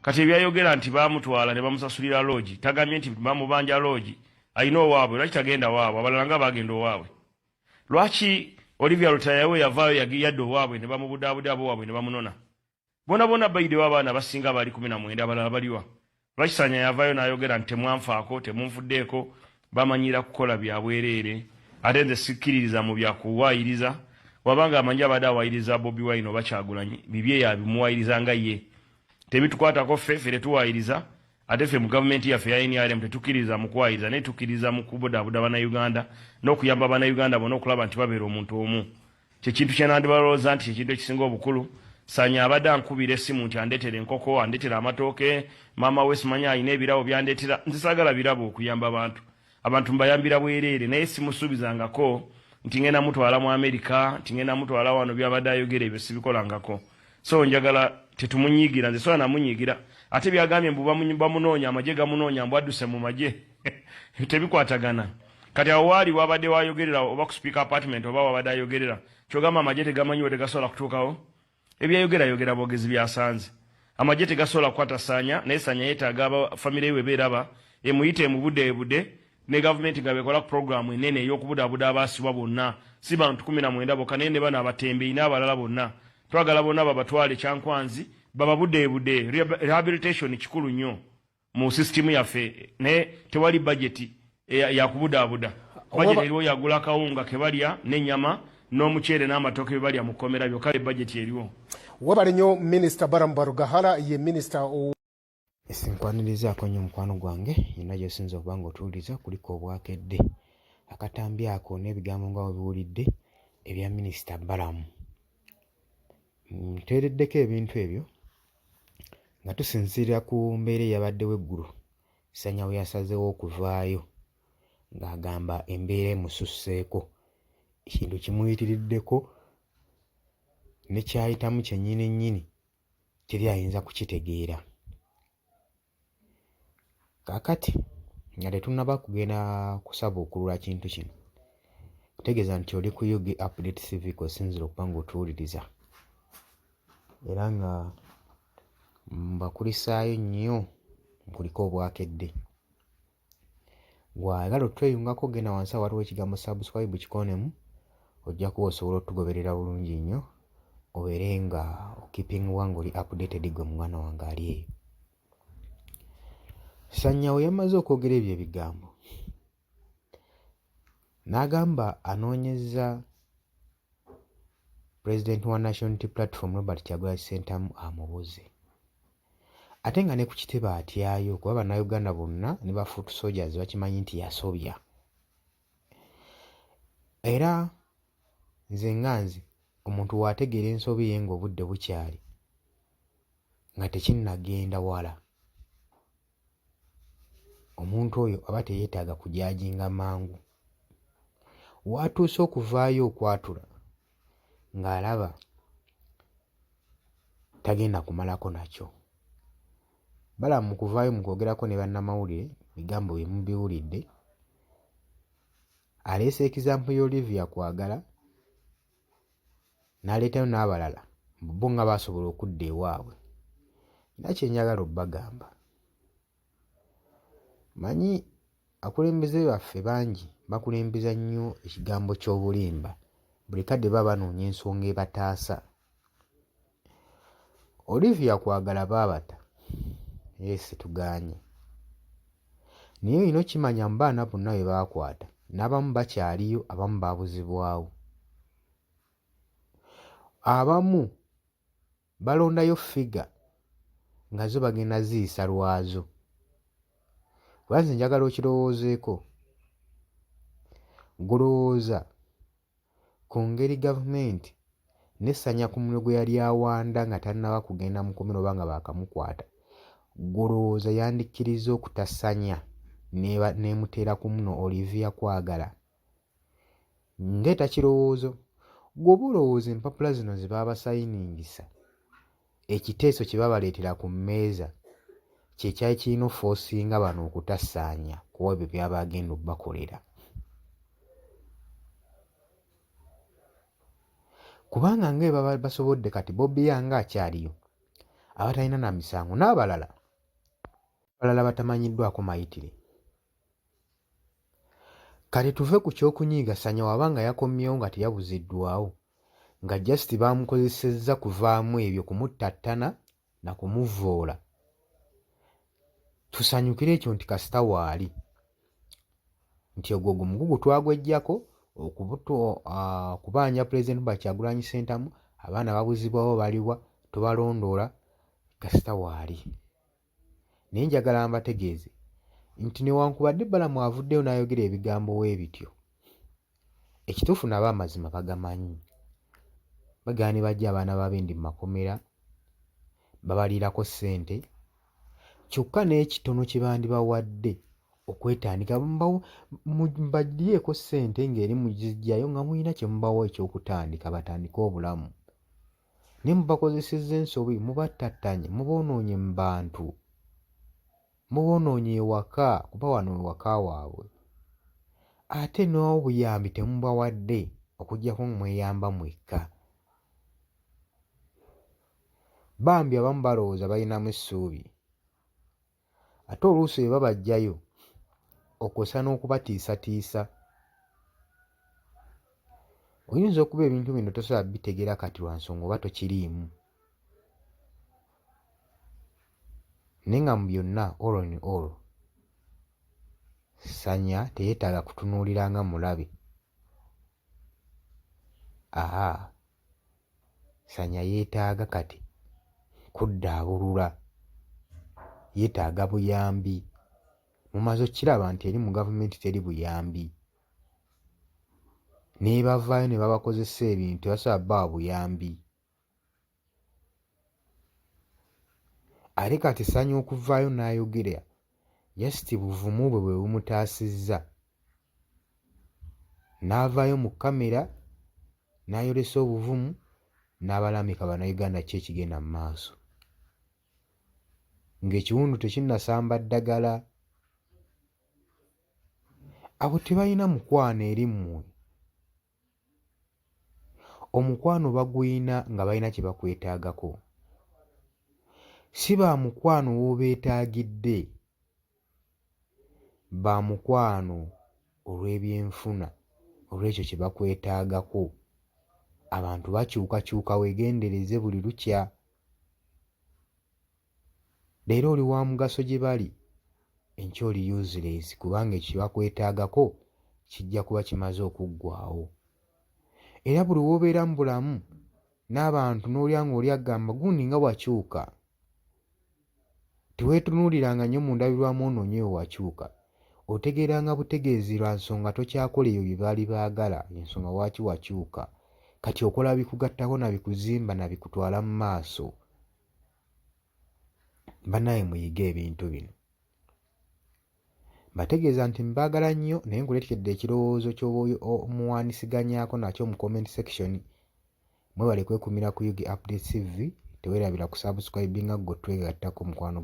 Kati ebyayogera nti bamutwala ne bamusasulira loogi, tagambye nti bamubanja loogi. Alina owaabwe, lwaki tagenda waabwe? Abalala nga bagenda owaabwe. Lwaki Olivia Lutaaya we yavaayo yadda owaabwe ne bamubudaabuda, abowaabwe ne bamunona? Bona bona bayidewo, abaana abasinga baali 19, abalala baliwa? Lwaki Sanya yavaayo n'ayogera nti temwanfaako, temunfuddeeko? Bamanyira kukola bya bwereere. Ate nze sikkiririza mu byakuwaayiriza. Wabanga amanyi abadde awayiriza Bobi Wine oba Kyagulanyi, bibye yabimuwayiriza nga ye, tebitukwatako ffe. Ffe tetuwayiriza. Ate ffe mu gavumenti yaffe ya NRM tetukkiririza mu kuwayiriza, naye tukkiririza mu kubudaabuda Bannayuganda n'okuyamba Bannayuganda bonna okulaba nti babeera omuntu omu. Kyekintu kyenandibalowooza nti kyekintu ekisinga obukulu. Sanya abadde ankubira essimu nti andeetera enkoko, andeetera amatooke, maama we simanyi alina ebirabo byandeetera. Nze saagala birabo. Okuyamba abantu, abantu mbayambira bwereere, naye simusuubizangako nti ngenda mutwala mu Amerika, nti ngenda mutwala wano. Byabadde ayogera ebyo sibikolangako. So njagala tetumunyiigira. Nze sola namunyiigira. Ate byagambye mbu bamunoonya, amagye gamunoonya, mbu adduse mu magye, tebikwatagana. Kati awo waali wabadde wayogerera oba ku Speaker apartment oba wabadde ayogerera, kyogamba amagye tegamanyiwo, tegasobola kutuukawo? Ebyayogera yogera bwogezi byasanze. Amagye tegasobola kukwata Sanya, naye Sanya yeetaaga aba famire we beeraba emuyite emubudde ebude ne gavumenti nga bekola ku puroguramu enene ey'okubudaabuda abaasibwa bonna, si bantu 19 bokka, naye ne bano abatembeeyi n'abalala bonna. Twagala bonna babatwale Kyankwanzi bababudeebude. Rehabilitation kikulu nnyo mu sisitimu yaffe, naye tewali bajeti yakubudaabuda. Bajeti eriwo yagula kawunga kebalya n'ennyama n'omuceere n'amatooke bye balya mu kkomera byokka, be bajeti eriwo. Webale nnyo Minisita Balaam Barugahara, ye minisita. Nkwanirizaako nnyo mukwano gwange yenna gy'osinza okuba nga otuwuliriza. Kuliko obwakedde akatambi ako n'ebigambo nga webiwulidde ebya Minisita Balaam. Nteereddeko ebintu ebyo nga tusinziira ku mbeera eyabaddewo eggulo, Sanya we yasazeewo okuvaayo ng'agamba embeera emususseeko, ekintu kimuyitiriddeko, ne ky'ayitamu kyennyini nnyini teri ayinza kukitegeera. Kaakati nga tetunnaba kugenda kusabuukulula kintu kino, ntegeeza nti oli ku UG Update TV kw'osinziira okuba ng'otuwuliriza, era nga mbakulisaayo nnyo, nkuliko obwakedde. Gw'ayagala otweyungako, genda wansi awo waliwo ekigambo subscribe, kikoonemu, ojja kuba osobola otugoberera bulungi nnyo, obeere nga okeepingibwa ng'oli updated. Gwe mwana wange ali eyo, Sanya we yamaze okwogera ebyo ebigambo n'agamba anoonyezza pulezidenti wa National Unity Platform Robert Kyagulanyi Ssentamu amubuze, ate nga ne ku kitebe atyayo, kuba Bannayuganda bonna ne ba foot soldiers bakimanyi nti yasobya. Era nze nga nze, omuntu waategeera ensobi ye ng'obudde bukyali, nga tekinnagenda wala, omuntu oyo aba teyeetaaga kujudginga mangu. Waatuuse okuvaayo okwatula ng'alaba tagenda kumalako nakyo. Balaam mu kuvaayo mu kwogerako ne bannamawulire, bigambo bye mubiwulidde, aleese example ya Olivia Kwagala n'aleetayo n'abalala bo nga baasobola okudda ewaabwe. Nina kye njagala obbagamba. Manyi abakulembeze baffe bangi bakulembeza nnyo ekigambo ky'obulimba buli kadde baba banoonya ensonga ebataasa. Olivia Kwagala baabata, yes, tugaanye. Naye olina okkimanya mu baana bonna be baakwata n'abamu bakyaliyo, abamu baabuzibwawo. Abamu balondayo figure nga zo bagenda ziyisa lwazo. Kuba nze njagala okirowoozeeko. Ggwe lowooza ku ngeri gavumenti ne Sanya ku munwe gwe yali awanda nga tannaba kugenda mu kkomera oba nga baakamukwata, ggwe olowooza yandikkirizza okuta Sanya n'emuteera ku muno Olivia Kwagala? Ndeeta kirowoozo. Ggwe oba olowooza empapula zino ze baabasayiningisa, ekiteeso kye baabaleetera ku mmeeza kye kyali kirina okuforcinga bano okuta Sanya ku ebyo by'aba agenda obbakolera? Kubanga nga bwe baba basobodde kati Bobi Young akyaliyo. abatalina na misango n'abalala abalala batamanyiddwako mayitire. Kati tuve ku ky'okunyiiga Sanya waba nga yakomyewo nga teyabuziddwawo nga just baamukozesezza kuvaamu ebyo kumuttattana na kumuvvoola. Tusanyukire ekyo nti kasita waali nti ogwo ogwo mugugu twagwejjako okubanja Pulezidenti Robert Kyagulanyi Ssentamu, abaana babuzibwawo baliwa tubalondoola kasita waali. Naye njagala mbategeeze nti newankubadde Balamu avuddeyo n'ayogera ebigambo we bityo, ekituufu nabo amazima bagamanyi. Bagala ne bajja abaana b'abendi mu makomera, babaliirako ssente, kyokka n'ekitono kye bandibawadde okwetandika mbaggyeeko ssente ng'eri muziggyayo nga mulina kye mubawa eky'okutandika batandike obulamu. Naye mubakozesezza ensobi, mubattattanye, muboonoonye mu bantu, muboonoonye ewaka kuba wano we waka waabwe. Ate n'obuyambi temubawadde okuggyako nga mweyamba mwekka. Bambi abamu balowooza balinamu essuubi. Ate oluusi bwe babaggyayo okwosa n'okubatiisatiisa. Oyinza okuba ebintu bino tosobola bitegeera kati lwa nsonga oba tokiriimu. Naye nga mu byonna all in all, Sanya teyeetaaga kutunuulira nga mulabe. Ahaa, Sanya yeetaaga kati kuddaabulula, yeetaaga buyambi. Mumaze okukiraba nti eri mu gavumenti teri buyambi. Nebavaayo ne babakozesa ebintu tebasobola bawa buyambi. Ate kati Sanya okuvaayo n'ayogera just buvumu bwe bwe bumutaasizza. N'avaayo mu kkamera n'ayolesa obuvumu n'abalambika Bannayuganda ki ekigenda mu maaso. Ng'ekiwundu tekinnasamba ddagala. Abo tebalina mukwano eri mmwe. Omukwano bagulina nga balina kye bakwetaagako. Si ba mukwano w'obeetaagidde, ba mukwano olw'ebyenfuna, olw'ekyo kye bakwetaagako. Abantu bakyukakyuka weegendereze buli lukya. Leero oli wa mugaso gye bali, enkya oli useless kubanga ekyo kye bakwetaagako kijja kuba kimaze okuggwaawo. Era buli w'obeera mu bulamu n'abantu n'olya ng'oli agamba gundi nga wakyuka. Teweetunuuliranga nnyo mu ndabirwamu onoonye we wakyuka. Otegeeranga butegeezi lwa nsonga tokyakola ebyo bye baali baagala y'ensonga lwaki wakyuka. Kati okola bikugattako na bikuzimba na bikutwala mu maaso. Bannange muyige ebintu bino. Mbategeeza nti mbaagala nnyo naye nkuleetedde ekirowoozo ky'oba omuwaanisiganyaako nakyo mu comment section. Mwebale kwekumira ku Ug Updates TV, teweerabira kusubscribinga ggwe otwegattako mukwano.